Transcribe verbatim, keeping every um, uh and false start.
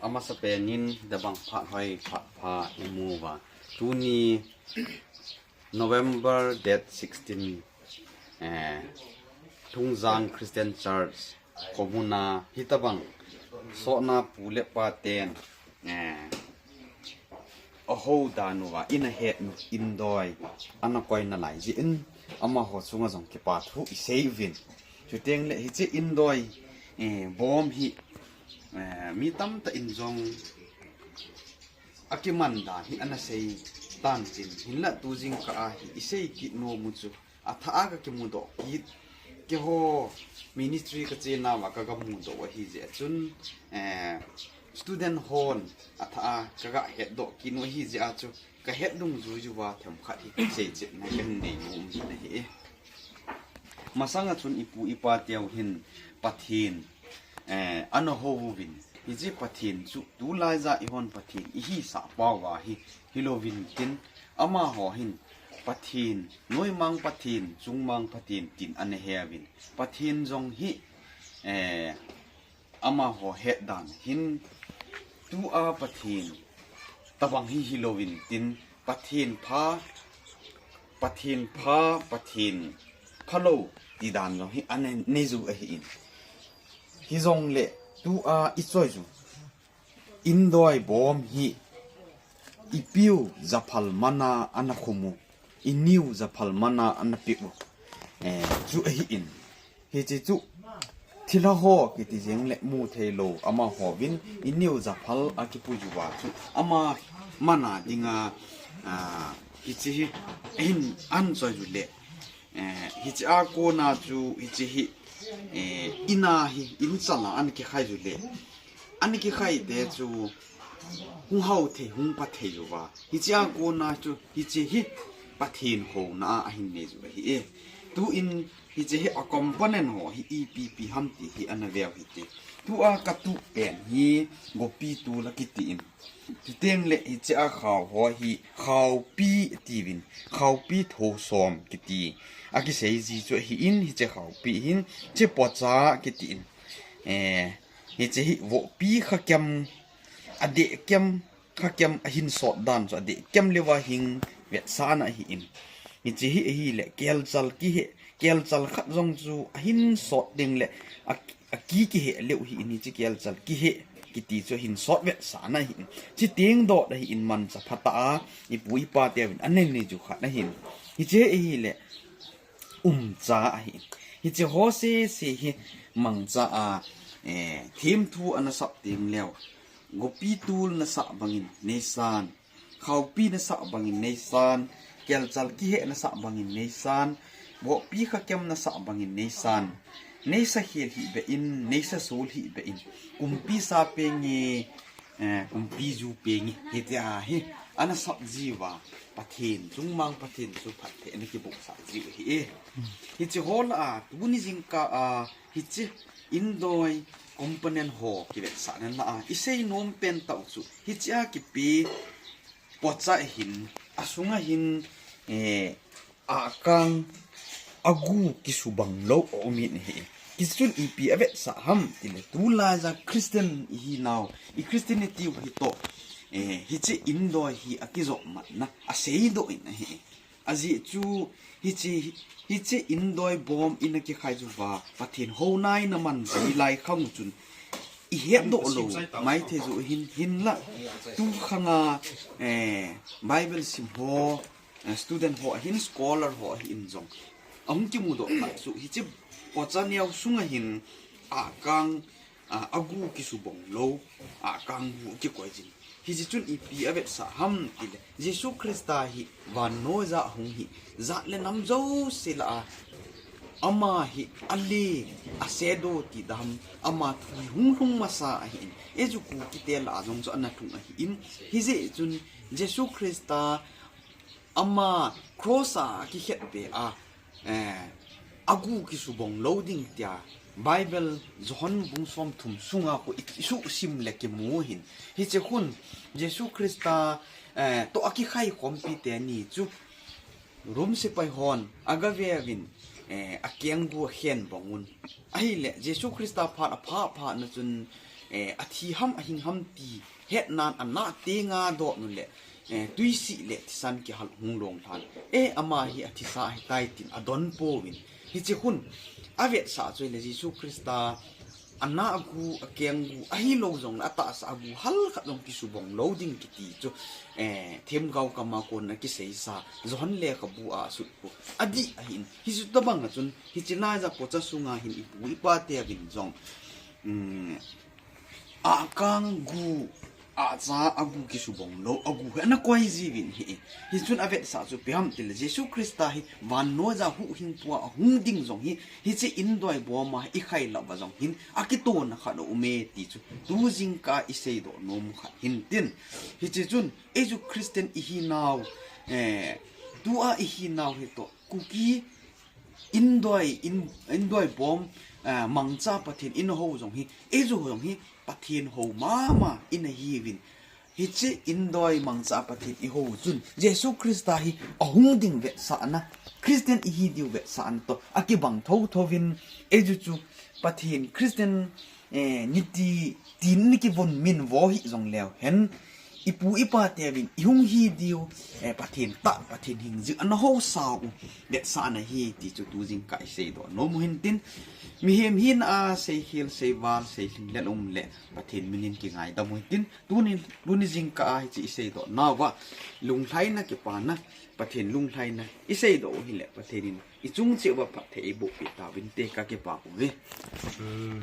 Amasapen in tabang phat hoi phat pha imu uva. Tuni November date sixteen, eh, Thungjang Christian Church, Komuna, hitabang, sotna pu le pa ten, eh, ahou dan uva, ina het nu, indoi, ana koi nalai jeh in, amaho chunga jong kipa thu isei uvin. Chuteng le hiche indoi, eh, bom hi, eh, mi tamtah in jong akiman dan hi ana sei tan tin, hinlah tu jingkah a hi isei kit nom u chu, athah a ka kimudoh kit, keiho ministry ka chena uva ka ga mudoh u ahi jeh a chun, eh, student hon athah a ka ga hetdoh kit u ahi jeh a chu, ka het dungjui uva themkhat hi sei chetna kahin nei nom u ahi. Masanga chun ipu ipa teu hin Pathen, eh, ana hou uvin. Hiche Pathen chu tulai ja ihon Pathen ihisah pau ahi, hilouvin tin amaho hin Pathen, noimang Pathen, chungmang Pathen tin ana he uvin. Pathen jong hi, eh, amaho het dan hin tua Pathen tabang hi hilouvin tin Pathen pha, Pathen pha, Pathen phalou ti dan jong hi ana nei u ahi in. Hijongle tua ichoi u indoi bom hi ipiu japhal mana ana khum u, iniu japhal mana ana pe u, eh, chu ahi in. Hiche chu thilha ho kiti jeng le mu thei lou, amaho vin iniu japhal akipui uva chu ama mana dinga, ah, hiche hi hin an choi u le, eh, hiche a kona chu hiche hi, eh, ina hi in chala an kikhai u le, an kikhai te chu hung hao thei, hung pha thei uva. Hiche a kona chu hiche hi Pathen houna a ahin nei u ahi e. Tu in hiche hi a component ho hi ipi ipi ham ti hi ana veu hite. Tua ka tup pen hi gopi tul akiti in. Chuteng le hiche a khao ho hi khaopi atiuvin, khaopi tho som kiti. Akisei ji chu ahi in hiche khaopi hin hiche pocha kiti in. Eh, hiche hi vohpi khakem, adeh kem, khakem ahin sot dan chu adeh kem leuva hing vetsahna ahi in. Hiche hi ahile kelchal kihe, kelchal khat jong chu ahin sot ding le a, aki kihe leu ahi in, hiche kelchal kihe kiti chu ahin sot vetsahna ahi in. Chuteng dot ahi in manchah phatah a ipu ipa teuvin ana nei u khat ahi in. Hiche ahile umcha ahi in. Hiche ho sese hi mangcha a, eh, themthu ana sap teng leu, gopi tul nasah bangin neisan, khaopi nasah bangin neisan, kelchal kihe nasah bangin neisan, vohpi khakem nasah bangin neisan, neisa khel hih beh in, neisa sol hih beh in, kumpi sa penge, eh, kumpi ju penge, hitia hi ana sap jiuva, Pathen, chungmang Pathen chu phatthei ana kibohsah jiu ahi e. Hiche ho lah a, tuni jingkah a, hiche indoi component ho kivetsahna lah a isei nom pen tah u chu, hiche a kipe pocha hin, asunga hin, eh, akang, agu kisubang lou aum in ahi. Hiche chun ipi avetsah ham tile, tulai ja Christian ihinau, i Christianity u hi toh, eh, hiche indoi hi akijop matna aseidoh in ahi. Ajeh chu hiche, hiche indoi bom ina kikhai uva Pathen houna ina man ji lai khang u chun ihetdoh lou maithei u hin, hinlah tu khanga, eh, Bible sim ho, eh, student ho ahin, scholar ho ahin jong ahung kimudoh khat chu hiche pocha neo sunga hin akang, a, agu kisubong lou, akang gu kikoi jin. Hiche chun ipi avetsah ham tile, Jesu Christa hi vannoi ja ahung hi, jat le nam jouse lah a, ama hi ale, a shadow ti dam, ama thu hi hung lhung masa ahi in. Eiju Kukite lah a jong chu ana lhung ahi in. Hijeh chun Jesu Christa ama cross a kikhetbe a, eh, agu kisubong lou ding tia Bible John bung somthum sunga khu i, isuhsim le kimu hin. Hiche khun Jesu Christa, eh, toh akikhai khompi teni chu Rom sepai hon agaveuvin, eh, akenggu akhen bang un. Ahile Jesu Christa phat apha phat na chun eh, athi ham ahing ham ti hetnan anah tenga doh nu le, eh, tuisi le thisan kihal hung long lhan. Eh, ama hi athisa ahitai tin adon pouvin. Hiche khun, avetsah chu le Jesu Christa anah gu, akeng gu, ahilou jongle atahsa agu halkhat jong kisubong lou ding kiti chu, eh, themgao kama kona kiseisa, Johan lekhabu a sut pu. Adih ahin, hichu tobang a chun, hiche laiya pocha sunga hin ipu ipa teuvin jong, um, akang gu, acha agu kisubong lou, agu hi ana koi jiuvin ahi. Hichun avetsah chu ipi ham tile Jesu Christa hi vannoiya huhhingpu a ahung ding jong hi, hiche indoi bom a ikhai lou va jong hin, akitona khat aume ti chu, tu jingkah iseidoh nom khat hintin. Hiche chun, ei chu Christian ihinau, eh, tua ihinau hitoh, Kuki indoi, in, indoi bom, eh, mangcha Pathen in hou jong hi, ei chu jong hi, Pathen hou mama ina hiuvin. Hiche indoi mangcha Pathen ihou chun, Jesu Christa hi ahung ding vetsahna, Christian ihi diu vetsahna toh akibang thothouvin, ei chu chu Pathen Christian, eh, niti, tin nikivon min vo hi jongleu hen, ipu ipa teuvin ihung hi diu, eh, Pathen tah, Pathen hingjing ana housa u vetsahna ahi ti chu tu jingkah iseidoh nom u hintin, mihem hina a seikhel, seival, seilhing le um le Pathen minin kingaidam u hintin, tuni, tuni jingkah a hiche iseidoh nauva lunglhaina kipana, Pathen lunglhaina iseidoh u hile Pathen in ichung cheh uva phatthei eiboh peh tauvinte, kakipah uve. Hmm.